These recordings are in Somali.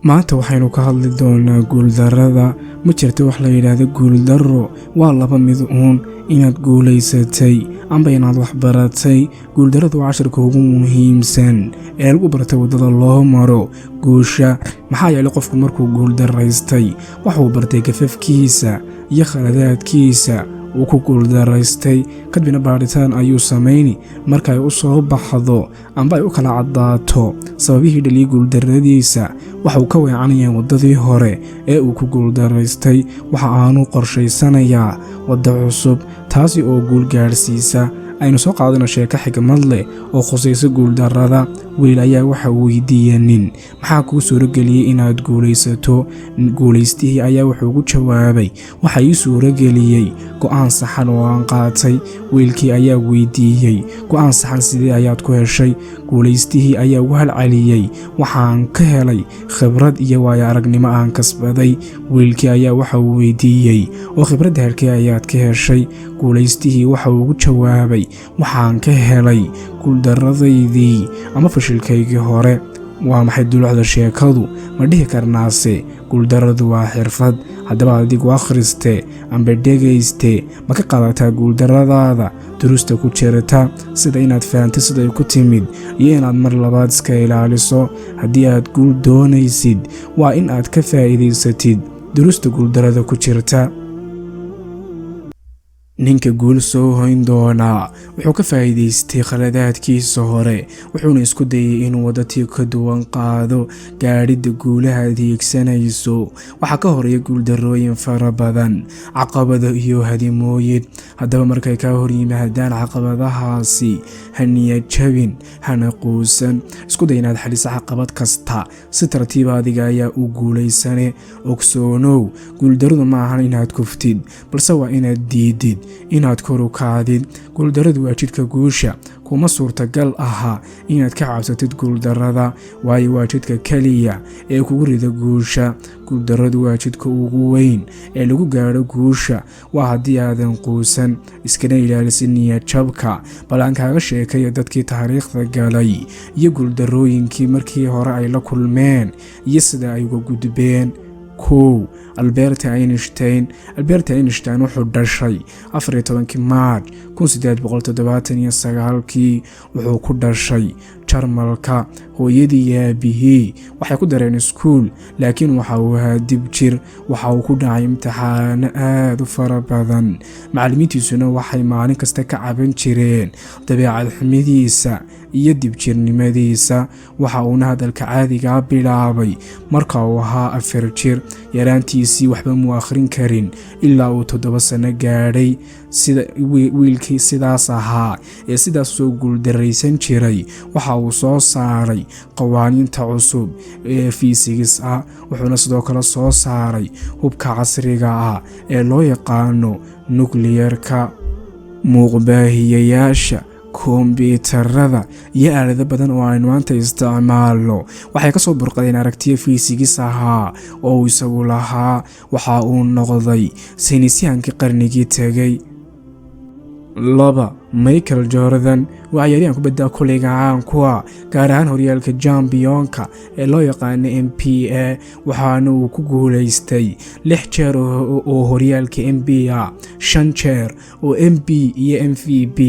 Maanta waxaynu ka hadli doonaa guuldarrada. Ma jirto wax la yidhaahdo guuldarro. Waa laba mid uun: inaad guulaysatay amba inaad wax baratay. Guuldarradu waa casharka ugu muhiimsan ee lagu bartay waddada loo maro guusha. Maxaa yeelay, qofku markuu guuldaraystay, waxuu bartay gafafkiisa iyo khaladaadkiisa uu ku guuldaraystay. Kadibna baadhitaan ayuu samayni. Marka ay u soo baxdo amba ay u kala caddaato sababihii dhaliyay guuldarradiisa, waxauu ka weecanayaa waddadii hore ee uu ku guuldaraystay. Waxa aanu qorshaysanayaa waddo cusub, taasi oo guul gaadhsiisa. Aynu soo qaadano sheeko xigmad leh oo khusayso guuldarrada. Wiil ayaa waxa uu weydiiyey nin: "Maxaa kuu suurageliyey inaad guulaysato?" Guulaystihii ayaa wuxuu ugu jawaabay: "Waxa ii suurageliyey go'aan saxan oo aan qaatay." Wiilkii ayaa weydiiyey: "Go'aan saxan sidee ayaad ku heshay?" Guulaystihii ayaa ugu halceliyey: "Waxaan ka helay khibrad iyo waayo aragnimo aan kasbaday." Wiilkii ayaa waxa uu weydiiyey: "Oo khibradda halkee ayaad ka heshay?" Guulaystihii waxa uu ugu jawaabay: "Waxaan ka helay guuldarradaydii ama fashilkaygii hore." Waa maxay dulucda sheekadu? Ma dhihi karnaase guuldarradu waa xirfad? Haddaba adigu, akhriste amba dhegayste, ma ka qaadataa guuldarradaada duruusta ku jirta, sida inaad fahanto siday ku timid iyo inaad mar labaad iska ilaaliso? Haddii aad guul doonaysid, waa in aad ka faa'iidaysatid duruusta guuldarrada ku jirta. Ninka guul soo hoyn doonaa wuxuu ka faa'iidaystay khaladaadkiisa hore, wuxuuna isku dayay inuu waddatii ka duwan qaado. Gaadhidda guulaha adeegsanayso waxaa ka horeeya guuldarrooyin fara badan, caqabado iyo hadimooyin. Haddaba markay kaa hor yimaadaan caqabadahaasi, ha niyad jabin, hana quusan. Isku day inaad xaliso caqabad kasta si tartiiba. Adiga ayaa u guulaysane. Ogsoonow, guuldarradu ma ahan inaad kuftid, balse waa inaad diidid inaad kor u kacdid. Guuldarradu waa jidhka guusha. Kuma suurtagal aha inaad ka cabsatid guuldarrada, waayo waa jidhka keliya ee kugu rida guusha. Guuldarradu waa jidhka ugu weyn ee lagu gaadho guusha, waa haddii aadan quusan, iskana ilaalisid niyad jabka. Bal aan kaaga sheekayo dadkii taariikhda galay iyo guuldarrooyinkii markii hore ay la kulmeen iyo sida ay uga gudbeen. 1, Albert Einstein. Albert Einstein wuxuu dhashay 14-kii Maarj 1879-kii. Wuxuu ku dhashay Jarmalka. Hooyadii iyo aabihii waxay ku dareen iskuul, laakiin waxa uu ahaa dib jir. Waxa uu ku dhacay imtixaano aada u fara badan. Macallimiintiisuna waxay maalin kasta ka caban jireen dabeecad xumidiisa iyo dibjirnimadiisa. Waxa uuna hadalka caadigaa bilaabay marka uu ahaa 4 jir. Yaraantiisii waxba muu akhrin karin ilaa uu 7 sano gaadhay. Sida wiilkii sidaas ahaa ee sidaas soo guuldaraysan jiray, waxa uu soo saaray qawaaniinta cusub ee fiisigis ah, wuxuuna sidoo kale soo saaray hubka casriga ah ee loo yaqaano nukliyerka, muuqbaahiyayaasha, koombiitarada iyo aalado badan oo aynu maanta isticmaalno. Waxay kasoo burqadeen aragtiyo fiisigis ahaa oo uu isagu lahaa. Waxa uu noqday saynisyahankii qarnigii tegay. 2, Michael Jordan. Waa ciyaaryahan kubadda koleyga caan ku ah, gaar ahaan horyaalka jambiyonka ee loo yaqaano NBA. Waxaana uu ku guuleystay lix jeer oo horyaalka NBA, shan jeer oo MB iyo MVP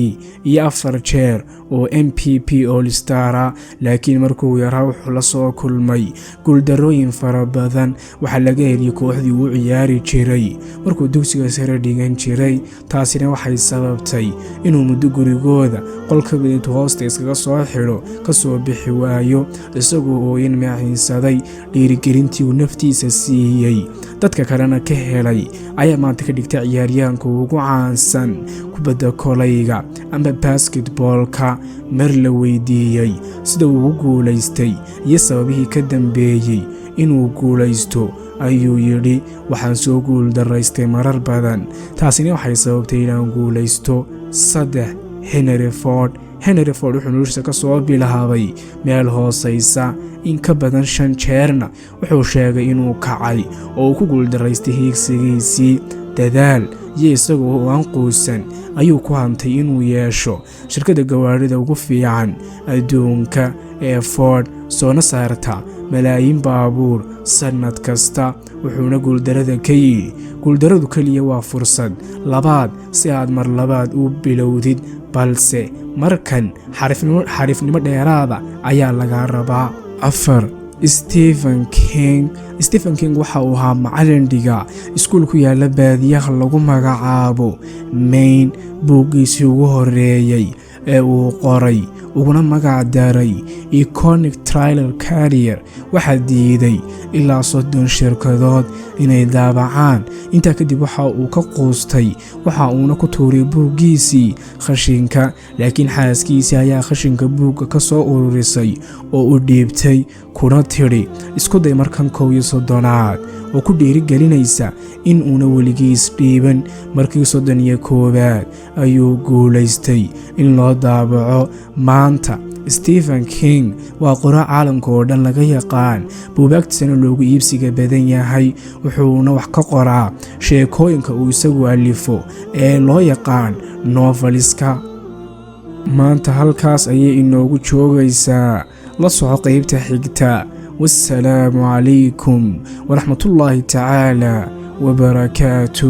iyo afar jeer oo MVP All-Star. Laakiin markuu yaraa, wuxuu la soo kulmay guuldarrooyin fara badan. Waxaa laga heliyay kooxdii uu ciyaari jiray markuu dugsiga sare dhigan jiray. Taasina waxay sababtay inuu muddo gurigooda qol ka mid intuu hoosta iskaga soo xidho kasoo bixi waayo, isagoo ooyin maciinsaday. Dhiirigelintii uu naftiisa siiyey, dadka kalena ka helay, ayaa maanta ka dhigtay ciyaaryahanka ugu caansan kubadda kolayga ama basketball-ka. Mar la weydiiyey sida uu u guulaystay iyo sababihii ka dambeeyey inuu guulaysto, ayuu yidhi: "Waxaan soo guuldaraystay marar badan, taasina waxay sababtay inaan guulaysto." 3, Henry Ford. Henry Ford wuxuu noloshiisa ka soo bilaabay meel hoosaysa. In ka badan shan jeerna wuxuu sheegay inuu kacay oo uu ku guuldaraystay hiigsigiisii. Dadaal iyo isaga oo aan quusan ayuu ku hantay inuu yeesho shirkadda gawaarida ugu fiican adduunka ee Ford, soona saarta malaayiin baabuur sannad kasta. Wuxuuna guuldarrada ka yidhi: "Guuldarradu keliya waa fursad labaad si aad mar labaad u bilowdid, balse markan xariifnimo dheeraada ayaa lagaa rabaa." 4, Stephen King. Stephen King waxa uu ahaa macalin dhiga iskuul ku yaala baadiyaha lagu magacaabo Maine. Buuggiisii ugu horeeyey ee uu qoray, uguna magac daray Iconic Trailer Carrier, waxaa diiday ilaa 30 shirkadood inay daabacaan. Intaa kadib waxa uu ka quustay, waxa uuna ku tuuray buuggiisii khashinka, laakiin xaaskiisii ayaa khashinka buugga ka soo ururisay oo u dhiibtay, kuna tidhi: "Isku day markan 31aad," oo ku dhiirigelinaysa in uuna weligiis dhiiban. Markii 31aad ayuu guulaystay in loo daabaco. Maanta Stephen King waa qora caalamka oo dhan laga yaqaan, buugaagtiisana loogu iibsiga badan yahay. Wuxuuna wax ka qoraa sheekooyinka uu isagu alifo ee loo yaqaan novels-ka. Maanta halkaas ayay inoogu joogaysaa. La soco qeybta xigta. Wassalaamu calaykum waraxmatullaahi tacaala wabarakaatu.